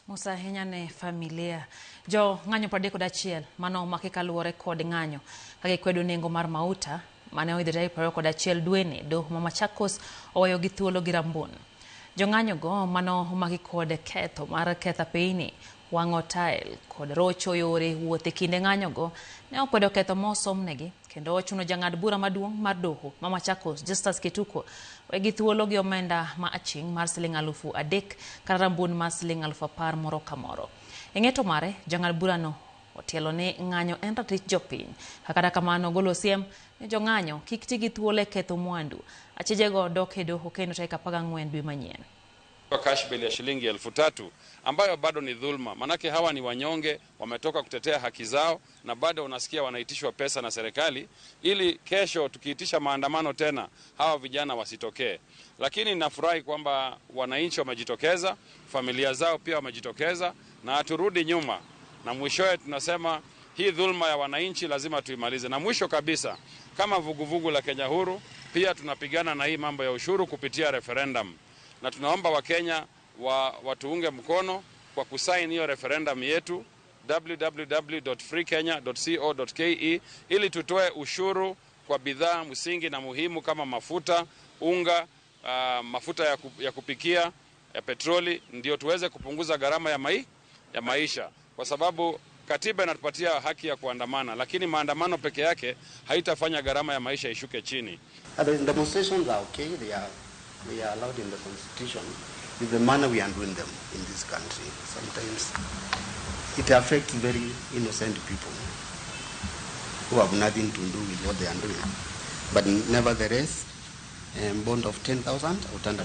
Mos ahinya ne familia. Jo ng'anyo 31 mane omaki kaluwore kod ng'anyo ka gikwedo nengo mar mauta mane oidho tarik 21 dweni, doho ma Machakos oweyo gi thuolo gi rambun. Jong'anyo go mane omaki kod ketho mar ketho apeyni, wang'o tael kod rocho yore wuoth e kinde ng'anyo go ne okwedo ketho ma osomnegi kendo ochuno jang'ad bura maduong' mar doho ma Machakos, Justus Kituko, wegi thuolo gi omenda ma aching' mar siling 3000 kata rambun mar siling 10,000 moro ka moro. E ng'eto mare, jang'ad burano otielo ni ng'anyo en ratich jopiny. Kata kamano, ogolo siem ni jong'anyo kik ti gi thuolo e ketho mwandu. Achijego dok e doho kendo tarik 14 dwe manyien. Cash bail ya shilingi 3000 ambayo bado ni dhulma, manake hawa ni wanyonge, wametoka kutetea haki zao na bado unasikia wanaitishwa pesa na serikali, ili kesho tukiitisha maandamano tena hawa vijana wasitokee. Lakini nafurahi kwamba wananchi wamejitokeza, familia zao pia wamejitokeza, na haturudi nyuma, na mwishowe tunasema hii dhulma ya wananchi lazima tuimalize. Na mwisho kabisa, kama vuguvugu la Kenya Huru pia tunapigana na hii mambo ya ushuru kupitia referendum, na tunaomba Wakenya watuunge mkono kwa kusaini hiyo referendum yetu www.freekenya.co.ke ili tutoe ushuru kwa bidhaa msingi na muhimu kama mafuta, unga, mafuta ya kupikia, ya petroli, ndio tuweze kupunguza gharama ya maisha, kwa sababu katiba inatupatia haki ya kuandamana, lakini maandamano peke yake haitafanya gharama ya maisha ishuke chini. The demonstrations are okay, they are allowed in the constitution. It's the manner we are doing them in this country. Sometimes it affects very innocent people who have nothing to do with what they are doing. But nevertheless, a bond of 10,000 or